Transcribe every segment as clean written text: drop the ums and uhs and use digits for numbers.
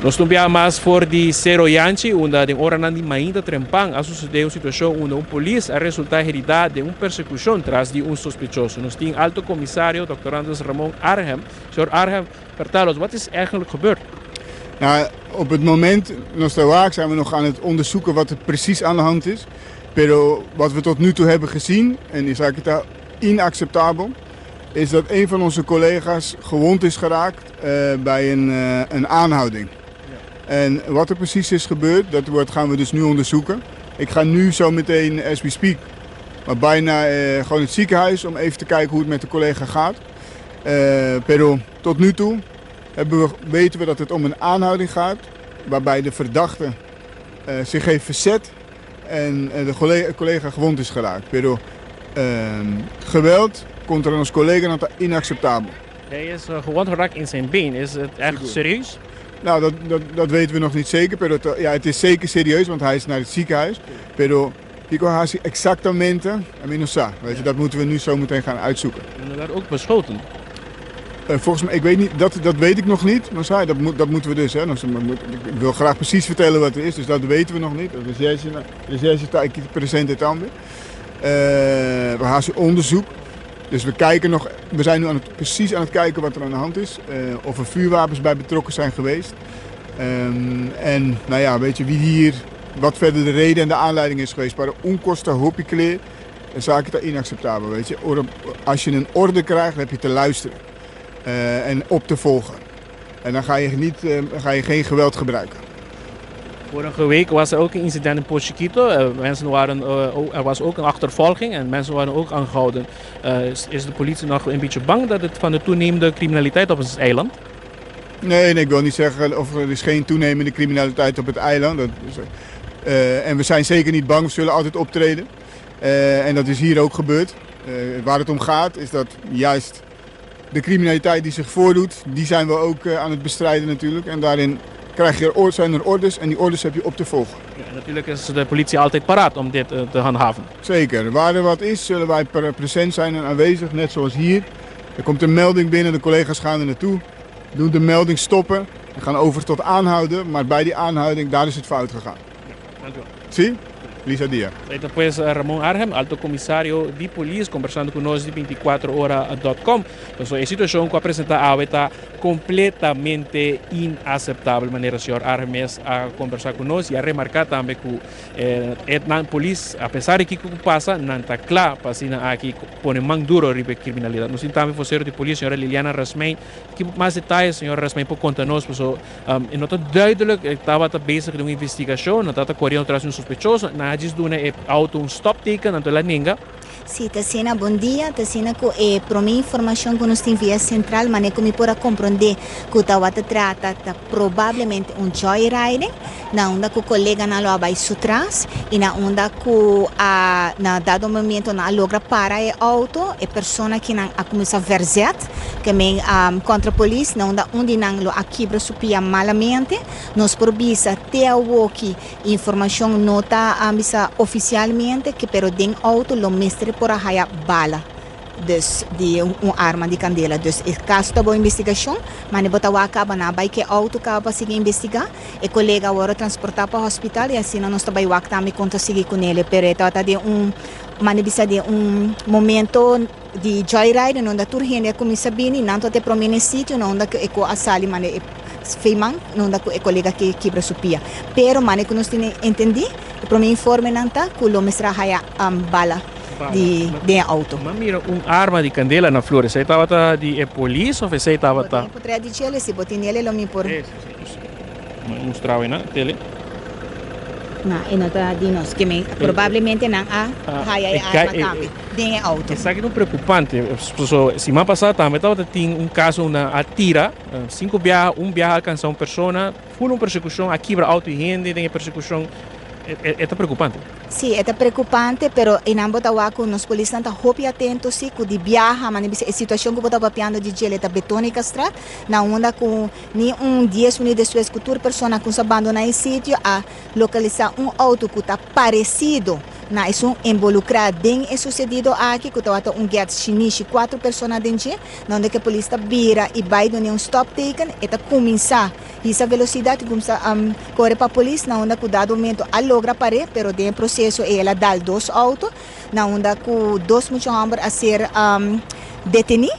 Nos ta un biaha mas for di Sero Yanchi, unda den oranan di mainta trempan a sucede un situacion unda un polis a resulta herida den un persecucion tras di un sospechoso. Nos tin Alto Comisario Dòkter Andres Ramon Arnhem. Señor Arnhem, vertel ons, wat is eigenlijk gebeurd? Nou, op het moment, nos ta wak, zijn we nog aan het onderzoeken wat er precies aan de hand is. Pero wat we tot nu toe hebben gezien, en esaki ta inacceptabel, is dat een van onze collega's gewond is geraakt bij een aanhouding. En wat er precies is gebeurd, dat wordt, gaan we dus nu onderzoeken. Ik ga nu zo meteen, as we speak, maar bijna gewoon het ziekenhuis om even te kijken hoe het met de collega gaat. Pero tot nu toe weten we dat het om een aanhouding gaat, waarbij de verdachte zich heeft verzet en de collega gewond is geraakt. Pero geweld contra ons collega dat is inacceptabel. Hij is gewond geraakt in zijn been. Is het echt Sigur. Serieus? Nou, dat weten we nog niet zeker. Pero het, ja, het is zeker serieus, want hij is naar het ziekenhuis. Pero kiko hasi exactamente, ami no sa. Weet je, dat moeten we nu zo meteen gaan uitzoeken. En er werd ook beschoten. Volgens mij, ik weet niet, dat weet ik nog niet. Maar zei, dat moeten we dus. Hè. Dus, ik wil graag precies vertellen wat er is, dus dat weten we nog niet. De recherche staat presente tambe. We gaan onderzoek. Dus we kijken nog, we zijn nu precies aan het kijken wat er aan de hand is. Of er vuurwapens bij betrokken zijn geweest. En nou ja, weet je, wie hier, wat verder de reden en de aanleiding is geweest. Maar de onkosten hopi kleer, de zaak is inacceptabel, weet je. Als je een orde krijgt, dan heb je te luisteren. En op te volgen. En dan ga je, niet, ga je geen geweld gebruiken. Vorige week was er ook een incident in Pos Chiquito. Er was ook een achtervolging en mensen waren ook aangehouden. Is de politie nog een beetje bang dat het van de toenemende criminaliteit op het eiland? Nee, ik wil niet zeggen of er is geen toenemende criminaliteit op het eiland. En we zijn zeker niet bang, we zullen altijd optreden. En dat is hier ook gebeurd. Waar het om gaat is dat juist de criminaliteit die zich voordoet, die zijn we ook aan het bestrijden natuurlijk. En daarin zijn er orders en die orders heb je op te volgen. Ja, en natuurlijk is de politie altijd paraat om dit te handhaven. Zeker. Waar er wat is, zullen wij present zijn en aanwezig, net zoals hier. Er komt een melding binnen, de collega's gaan er naartoe, doen de melding stoppen en gaan over tot aanhouden. Maar bij die aanhouding, daar is het fout gegaan. Ja, dank u wel. Zie? Lisa Dia. Esta pues Ramon Arnhem, alto comisario di polis, conversando cu nos di 24ora.com. Entonces, e situacion cu a presenta awe ta completamente inaceptabel, manera señor Arnhem a conversa cu nos y a remarca tambe cu nan polis, a pesar di kico pasa, nan ta cla pa asina aki pone man duro riba criminalidad. Nos tin tambe vocero di polis, señora Liliana Rasmijn. Ki mas detaye, señora Rasmijn, por conta nos? So, no ta duidelijk, tabata bezig cu un investigacion, nan tabata coriendo tras un sospechoso, nan a djis duna e auto un stopteken, anto el a nenga. Si, t'asina, bon dia. T'asina cu e prome informacion cu nos tin via central, mane cu mi por a compronde cu tawata trata ta probablemente un joyriding, na unda cu coleganan lo a bay su tras y na unda cu a na dado momento nan a logra para e auto, e persona kinan a cuminsa verzet, ke men contra polis, na unda un di nan lo a kibra su pia malamente. Nos por bisa te awoki informacion no ta bisa oficialmente ke, pero den auto lo mester por a haya bala, dus di un arma di candela. Dus e caso ta bou investigacion, mane bo ta wak caba nan a bay ke auto caba pa sigui investiga. E colega a worde transporta pa hospital y asina nos ta bay wak tambe con ta sigui cunele, pero e tabata den un, mane bisa, den un momento di joyride unda tur hende a cuminsa bini, nan ta te prome na e sitio na unda cu e co a sali mane e feiman na unda cu e colega ke kibra su pia. Pero mane cu nos tin entendi, e prome informenan ta cu lo mester a haya bala di den e auto. M'a mira un arma di candela na flor. Esey tabata di e polis of esey tabata? Bo tin potret di djele? Si bo tin ele lo mi por. Si, si, si. M'a mustra awe na tele. Na, e no ta di nos. Ke men probablemente nan a haya e arma tambe den e auto. Esaki ta un preocupante. So, siman pasa tambe tabata tin un caso unda a tira cinco biaha, un biaha a alcansa un persona, full un persecucion, a kibra auto di hende den e persecucion. E ta preocupante. Si, e ta preocupante, pero einan bo ta wak cu nos polisnan ta hopi atento si, cu di biaha, mane bisa e situacion cu bo ta papiando di djele ta Betonica Straat, na unda cu ni un dies minuut despues cu tur persona cu sa bandona e sitio a localisa un auto cu ta parecido. Na esun involucra den e sucedido aki, cu tabata un Getz shinishi, cuatro persona den dje, na unda cu polis ta bira y bay duna un stopteken, e ta cuminsa hisa velocidad y cuminsa core pa polis, na unda cu dado momento a logra pare, pero den e proceso el a dal dos auto, na unda cu dos mucha homber a ser deteni.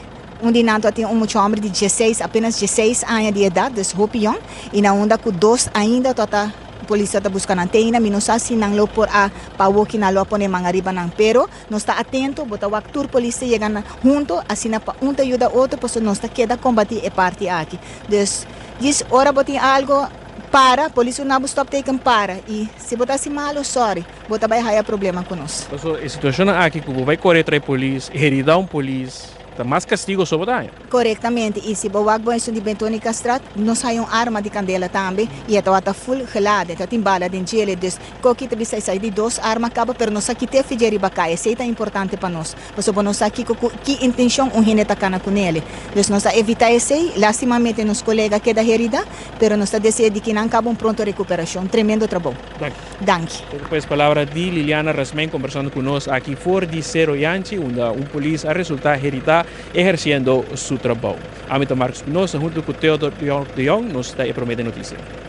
Un di nan tin un mucha homber di 16, apenas 16 aña di edad, dus hopi jong, y na unda cu dos ainda ta polis ta busca nan teina, mi no sa si nan lo por a pa woki nan lo a pone man ariba nan, pero nos ta atento, bo ta wak tur polis ta yega na hunto, asina pa un ta yuda otro, pasobra nos ta keda combati e parti aki. Dus, dis ora bo tin algo, para, polis duna bo stopteken, para, y si bo ta haci malo, sorry, bo ta bay haya problema cu nos. So, e situacion aki cu bo bay core tras polis, herida un polis, ta mas castigo so bo ta haya. Correctamente, y si bo wak bo esun di Bentonicastraat, nos hay un arma di candela tambe, y e tabata full geladen, tin bala den djele, dus koki ta bisa esaki di dos arma caba, pero nos aki te fije riba caya, esey ta importante pa nos, pasobra nos aki cu ki intencion un hende ta cana cu nele. Dus nos a evita esey, lastimamente nos colega a keda herida, pero nos ta desea di cu nan caba un pronto recuperacion. Tremendo trabou. Danki. Danki. Despues palabra di Liliana Rasmijn conversando cu nos aki for di Sero Yanchi, unda un polis a resulta herida eherciendo su trabou. Ami ta Marcos Espinosa hunto cu Theodor de Jong, nos ta e Prome Noticia.